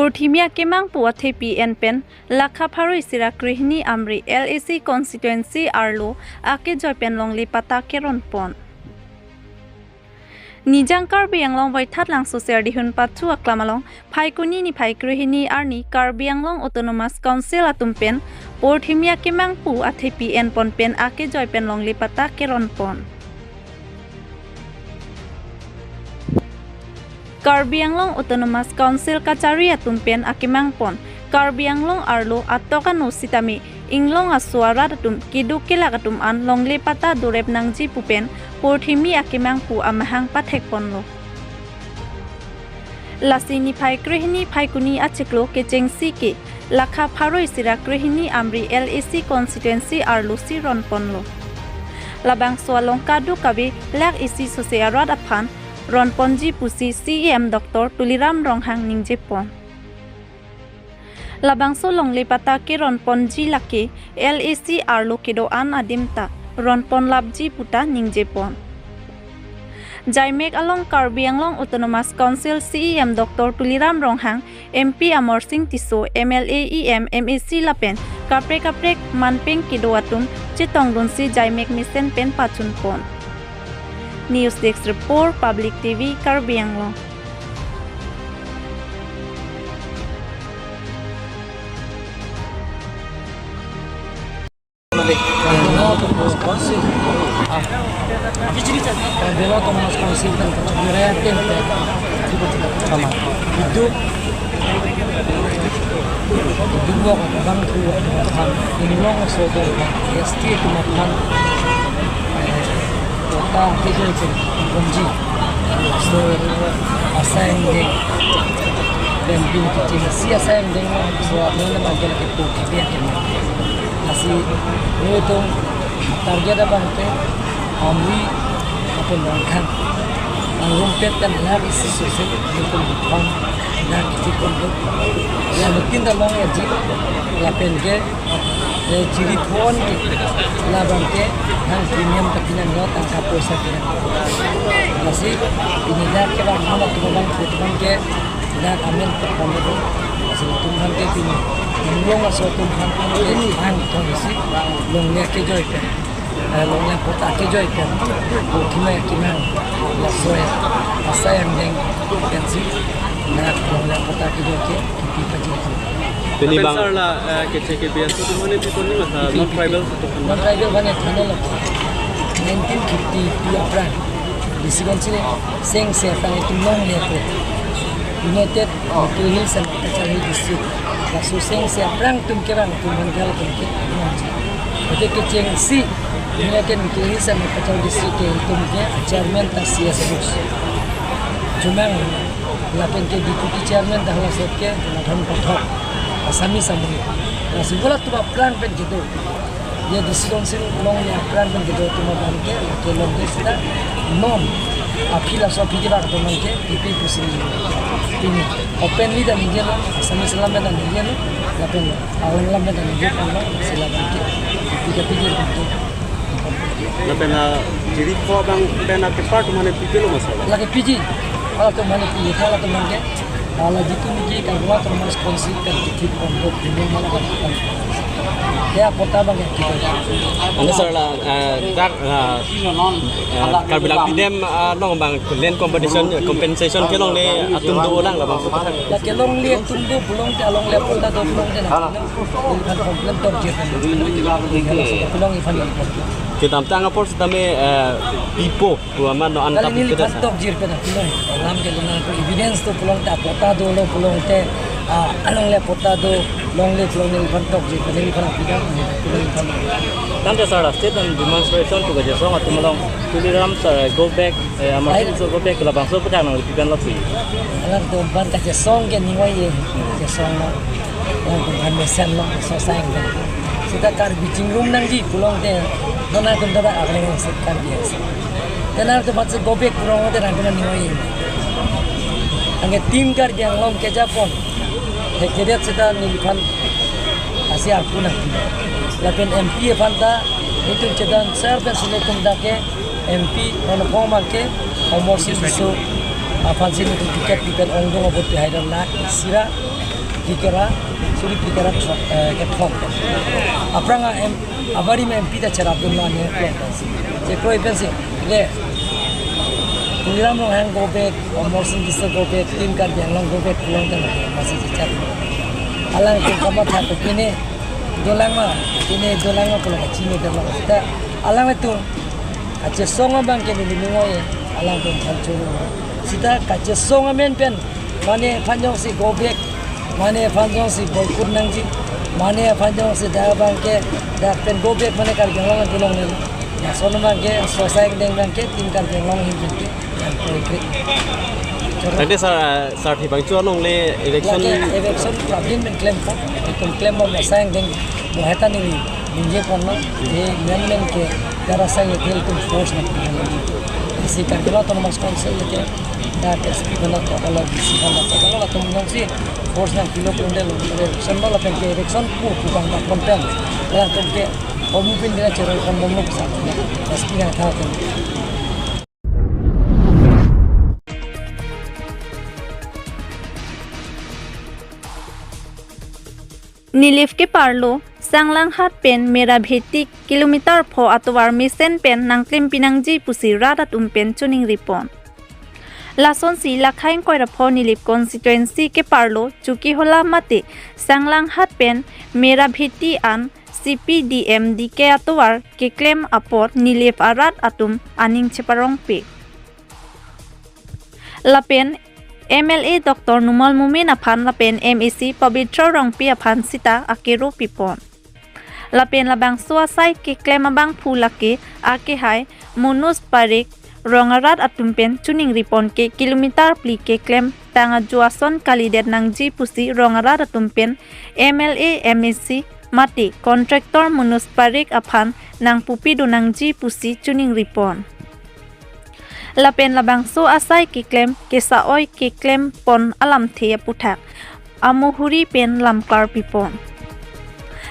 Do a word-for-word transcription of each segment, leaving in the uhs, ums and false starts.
Purthimi akemang pu athepi en pen lakha pharo isi ra krehini Amri L A C constituency arlo akejoi pen longle patta keron pon. Nijang Karbi Anglong Vaithetlangso Serdihun Pachu aklam along Phaikuni niphai krehini arni Karbi Anglong Autonomous Council atum pen purthimi akemang pu athepi en pon pen akejoi pen longle patta keron pon. Karbi Anglong Autonomous Council kachari atum pen akemang pon Karbi Anglong arlo atok ano sitame inglong aso arat atum keduk kelak atum an longle patta dorep nangji pu pen purthimi akemang pu amahang pathek ponlo. Lasi niphai krehini Phaikuni achiklo kechengsi ke lakha pharo isi ra krehini Amri L A C constituency arlo si ron ponlo. Labangso along kadokave lakh isi sose arat aphan ron ponji pusi C E M Doctor Tuliram Ronghang ningje pon. Labangso longle patta keron ponji lake L A C arlo kedo-an adim ta ron pon lapji puta ningje pon. Jaimek along Karbi Anglong Autonomous Council C E M Doctor Tuliram Ronghang, M P Amarsing Tisso, M L A, E M, M A C lapen kaprek kaprek manpeng kedo atum chetongdunsi jaimek mesen pen pachun pon. News Desk Report, Public T V, Karbi Anglong. Belo Thomas Konsing kan kacamera tem tem. Sama. Hidup. Hidup bok bang tu bang. Inglong so tu bang. S T tu makan. Kota tiga tu. Bonji. So, asai yang deng. Dan bin kecil. Si asai yang deng. So, apa nama dia lagi tu. Dia kena. Lasi, nelitum target abang ke, Amri apun Rongkhang. Ang rumpet kan lakh isi sose, nelitum pon, lakh isi pon tu. Ya, mungkin dah long ya ji, lapen ke, eh, jiri pon ke, labang ke, hang premium tapi nang lo tangka poisa ke. Lasi, ini dah ke bang, mana tu bang, tu bang ke, Dak amen pon itu, asal tum han ke pini. Inglong aso atum han ke, han tong isi, longle kejoi pen. Eh, longle patta kejoi pen. Bo kimai kimang, laso ya. Asai yang deng, pensi. Dak longle patta kejoi ke, kipi paji. Pini bang. Pensar la, eh, kece ke biasa tu mana di koni masa, non tribal tu kan. Non tribal banyak, mana lo. Nineteen fifty-two aphrang. Di si kon sini, seng se aphrang itum longle ko. United Mikir Hills and Cachar Hill District. Laso seng se aphrang atum ke bang atum bang gal atum ke. Ate kechengsi United Mikir Hills and Cachar District ke itum ke chairman ta C S Bose. Jumang lapen ke deputy chairman ta hala set ke Jonathan Pathak. Assamese amri. Laso bola atum aphrang pen kedo. Ye decision si longle aphrang pen kedo atum abang ke, ke longle seta non aphi laso aphi kevang atum abang ke, P P pusi pini openly ta ningje lo, Assamese alam ta ningje lo, lapen Alang alam ta ningje lo, sila abang ke, P P ke P P abang ke. Lapen, ah, jiri pho abang pen akepar atum mane P P lo masa? Lake P P, hala atum mane P P, hala atum mane Ala jitu niki kangwa termas konsisten di kit pondok ini malah kan. Ya, patta abang ya kita. Ano sir la, eh, dak, eh, eh, Karbi Anglong P D M, eh, along bang land compensation, compensation kelongle atum do lang la bang. La kelongle atum do pulote alongle patta do pulote na. Ini kan complain tok je kan. Pulote ini kan. Kedamtang apor sitame, eh, pipo. Pu amat no an. Kali tapi neli kita phan sa. Tokjir pen aphi lo. Alam ke luna ko evidence to pulote patta dolo pulote, ah, alongle patta do, longle pulote neli phan tokjir pen neli phan aphi lo, neli phan. Tangte sir, state and demonstration tu kejasong atum along Tuliram sir go back, eh, Amar Ai. Singh so go back labangso pachak nangpipe lo si. Alam atum aphan kejasong ke ning oi-e, kejasong lo. Yang atum aphan mesen lo, so sang ke. Seta Karbi chingrum nangji pulote, nona atum ta akleng se Karbi ase. Te nangtum aphan si go back pulote nangtum ning oi-e. Anke team Karbi Anglong kejapon. He kedet seta neliphan asi arpu nang. Lapen M P aphan ta, itum chedan sir pen sine tum dak ke M P Ronghang abang ke, Amarsing Tisso aphan si netum ticket pi pen ongdung abot pi hai ra lakh isi ra. Phlikara, suri phlikara throk, eh, kethom. Aphrang a M, abarim M P ta cherapdunlo ne plot pensi. Chekroi pensi, le. Tuliram Ronghang go back, Amarsing Tisso go back, Team Karbi Anglong go back, pulang kan masih cecak. Alangtum kamatha ko pine, dolang ma, pine dolang ma pulang kachini dolang. Ta, alangtum, kachesong abang ke neli ningoi, alangtum phan churu. Sita kachesong amen pen, mane aphan jongsi go back, mane aphan jongsi boycott nangji, mane aphan jongsi dak abang ke, dak pen go back mane Karbi Anglong pen longle. Lason abang ke, sosai deng abang ke, Team Karbi Anglong ahin pen ke, yang koi krik. Tadi sa, sa thibang chuan longle election. Lake election problem pen klempo, itum klembom asai deng, mo heta neli, ningje ponlo, de, men men ke, dara sai ye tel tum force na. Si Karbi Anglong Autonomous Council ke, dak S P kono to, kalau D C kono to, kalau tum jongsi force nangpilo pun de lo, election lo lapen ke election pu pu bang bang konten. Latum ke homu pin de chero kon bom lo sa. S P na tha kan. Nilip keparlo, Sanglanghat pen Merabheti kilometer pho atovar mesen pen nangklim pinangji pusi rat atum pen choningri pon. Lasonsi Lakhaing Koirapho Nilip constituency keparlo Chokihola mate Sanglanghat pen Merabheti an C P D M D K atovar keklem apot Nilip arat atum aning cheparongpi. Lapen M L A Doctor Numal Momin aphan lapen M A C Pabitra Rongpi aphan sita akero pipon. Lapen labangso asai keklem abangphu lake akehai Manoj Parik rong arat atum pen choningri pon ke kilometer phli keklem tang ajo ason kalidet nangji pusi rong arat atum pen M L A, M A C mate contractor Manoj Parik aphan nangpupi do nangji pusi choningri pon. Lapen labangso asai keklem kesa-oi keklem pon alamthe aputhak amohuri pen lamklar pipon.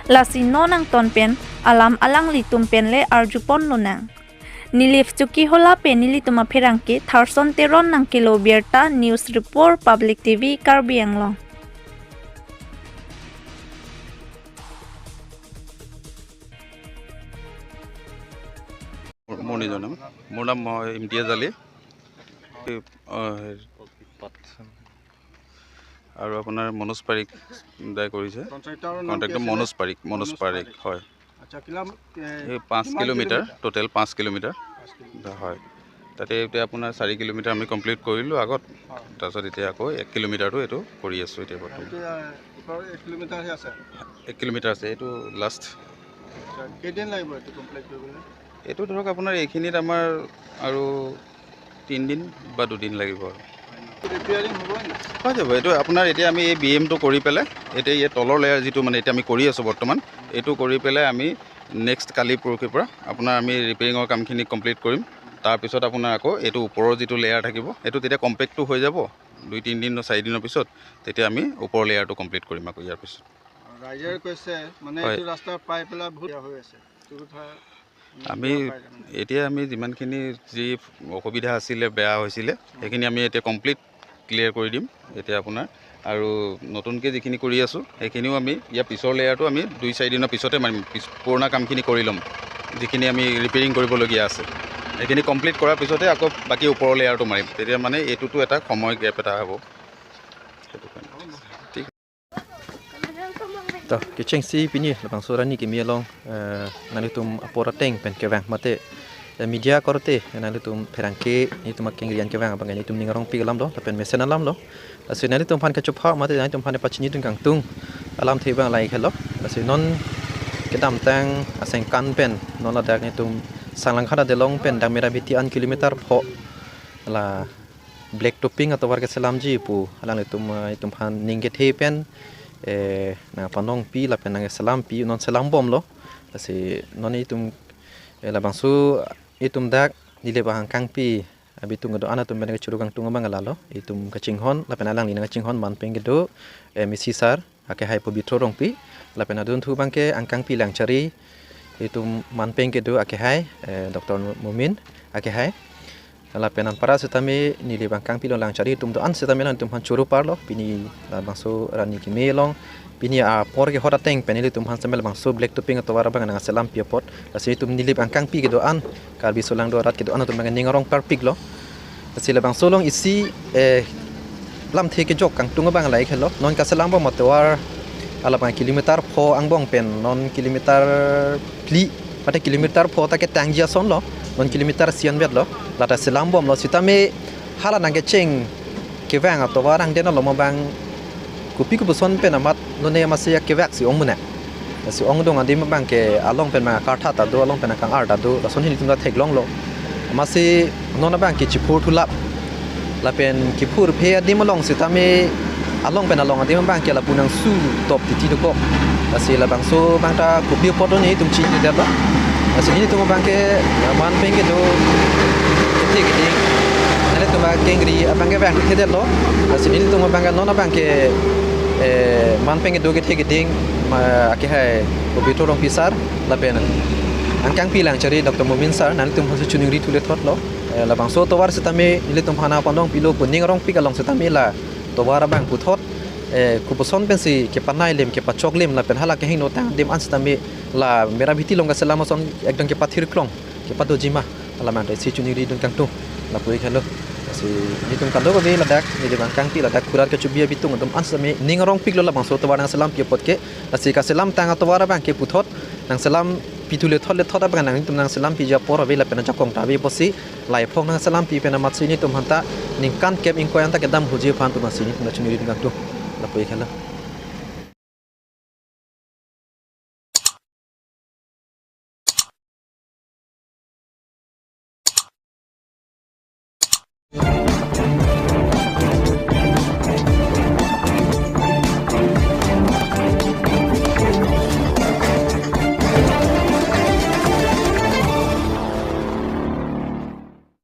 Lasi non angton pen alam alanglitum pen le arjupon lonang. Nilip Chokihola pen nelitum apherangke Tharson Teron nangkelo birta, News Report, Public T V, Karbi Anglong. মোৰ, মোৰ নিজৰ নাম, মোৰ নাম, মই ইমতিয়াজ আলী। এই, আহ, হেৰি, আৰু আপোনাৰ মনোজ পাৰিক দাই কৰিছে। কণ্ট্ৰেক্টৰৰ নাম কি কণ্ট্ৰেক্টৰ আছিলে? মনোজ পাৰিক, মনোজ মনোজ পাৰিক, পাৰিক। হয়। আচ্ছা, কিমান, এ, এই পাঁচ কিমান কিলোমিটাৰ, কিলোমিটাৰ? টোটেল পাঁচ কিলোমিটাৰ। পাঁচ কিলোমিটাৰ। হয়। তাতে এতিয়া আপোনাৰ চাৰি কিলোমিটাৰ আমি কমপ্লিট কৰিলোঁ আগত। হয়। তাৰপিছত এতিয়া আকৌ এক কিলোমিটাৰটো এইটো কৰি আছোঁ এতিয়া বৰ্তমান। এতিয়া ওপৰত এক কিলোমিটাৰহে আছে? এক কিলোমিটাৰ আছে, এইটো লাষ্ট। আচ্ছা, কেইদিন লাগিব এইটো কমপ্লিট কৰিবলৈ? এইটো ধৰক আপোনাৰ এইখিনিত আমাৰ আৰু তিনিদিন বা দুদিন লাগিব আৰু। ৰিপেয়াৰিং হ'ব নেকি? হৈ যাব। এইটো আপোনাৰ এতিয়া আমি এই বি এমটো কৰি পেলাই, এতিয়া এই তলৰ লেয়াৰ যিটো মানে এতিয়া আমি কৰি আছোঁ বৰ্তমান, এইটো কৰি পেলাই আমি নেক্সট কালি পৰহিৰ পৰা আপোনাৰ আমি ৰিপেয়াৰিঙৰ কামখিনি কমপ্লিট কৰিম। তাৰপিছত আপোনাৰ আকৌ এইটো ওপৰৰ যিটো লেয়াৰ থাকিব, এইটো তেতিয়া কম্পেক্টটো হৈ যাব। দুই তিনিদিন বা চাৰিদিনৰ পিছত তেতিয়া আমি ওপৰৰ লেয়াৰটো কমপ্লিট কৰিম আকৌ ইয়াৰ পিছত। ৰাইজে কৈছে, মানে, হয়। এইটো ৰাস্তা পাই পেলাই বহুত বেয়া হৈ আছে। এইটো কথা, উম, আমি বেয়া পায় তাৰমানে। এতিয়া আমি যিমানখিনি যি অসুবিধা আছিলে, বেয়া হৈছিলে, সেইখিনি আমি এতিয়া কমপ্লিট ক্লিয়াৰ কৰি দিম। এতিয়া আপোনাৰ আৰু নতুনকৈ যিখিনি কৰি আছোঁ, সেইখিনিও আমি ইয়াৰ পিছৰ লেয়াৰটো আমি দুই চাৰিদিনৰ পিছতে মাৰিম। পিছ-, পুৰণা কামখিনি কৰি ল'ম, যিখিনি আমি ৰিপেয়াৰিং কৰিবলগীয়া আছে, সেইখিনি কমপ্লিট কৰাৰ পিছতে আকৌ বাকী ওপৰৰ লেয়াৰটো মাৰিম। তেতিয়া মানে এইটোতো এটা সময় গেপ এটা হ'ব, সেইটো কাৰণে। ঠিক। To, kechengsi pini labangso arni kimi along, eh, nanglitum apor ateng pen kevang mate, eh, media korte, eh, nanglitum pherangke, nelitum akengrian kevang abang nelitum ning arongpi alam do, lapen mesen alam do. Lasi nanglitum aphan kachupha mate nanglitum aphan pachinidun kangtung alamthe abang lahei helo. Lasi non kedamtang asengkan pen, non ladak nelitum Sanglanghat adelong pen dak Merabheti an kilometer pho la black topping atovar keselamji pu alanglitum, eh, itum aphan ning kethe pen, eh, nangpanongpi lapen nangselampi, non selambomlo. Lasi non itum, eh, labangso itum dak Nilip ahangkangpi abitung kedo-an atum pen kechuru kangtung abang lalo. Itum kachinghon lapen alangli nangchinghon manpeng kedo, eh, M A C sir, akehai Pabitra Rongpi, lapen adunthu abang ke angkangpi Langchari, itum manpeng kedo akehai, eh, Doctor Momin, akehai. Lapen anparta sitame neli abang kangpi along lang chari atum do-an sitame nangtum aphan choro parlo. Pini labangso arni kimi along, pini apor kehot ateng pen nelitum aphan sitame labangso black topping atovar abang nangselam pi apot. Lasi itum neli abang kangpi kedo-an, Karbi solangdo arat kedo-an atum abang ning arong parpiklo. Lasi labangso along isi, eh, lamthe kejok kangtung abang lahelo. Non kaselam bom atovar alabang kilometer pho angbong pen non kilometer phli, mate kilometer pho ta ketangji asonlo, non kilometer isi anvetlo. Lata selam bomlo sitame hala nangkecheng kevang atovar angdeng along abang kopi kopuson pen amat lone amatsi akevak si ong mena. Si ongdung adim abang ke along pen abang kartha ta do, along pen akang-ar ta do, lason hini tum ta theklonglo. Amatsi non abang ke chiphur thulap. Lapen kiphur phe adim along sitame along pen along adim abang ke lapu nangsu top titi dokok. Lasi labangso abang ta kopi apot nelitum chinidetlo. Lasi nelitum abang ke, eh, man pen kedo kethe keding. Nelitum abang kengri abang ke abang thedetlo. Lasi nelitum abang ke non abang ke, eh, man pen kedo kethe keding, ma, akehai Pabitro Rongpi sir, lapen angkangpi lang chari Doctor Momin sir, nangtum aphansi choningri thule thotlo. Eh, labangso tovar sitame nelitum aphan nangpandong pilo pu ning arongpik along sitame la tovar abang puthot, eh, kopuson pensi kepanai lem, kepachok lem, lapen hala kehingno tang adim an sitame la Merabheti along kaselam ason ekdom kepathir klong, kepadoji ma, alamang ta isi choningri dun kangtung, lapu ik helo. Lasi nelitum kadokave ladak, neli abang kangpi ladak, khurat kachobi abitung atum an sitame ning arongpiklo labangso tovar nangselam pi apot ke. Lasi kaselam tang atovar abang ke puthot nangselam pi thule thot le thot abang nangtum nangselam piji apor ave lapen ajakong ta ave apotsi, laipho nangselam pi pen amatsi nelitum aphanta ningkan kep ingkoi anta kedam huji aphan atum amatsi nelitum ta choningri dun kangtung, lapu ik helo.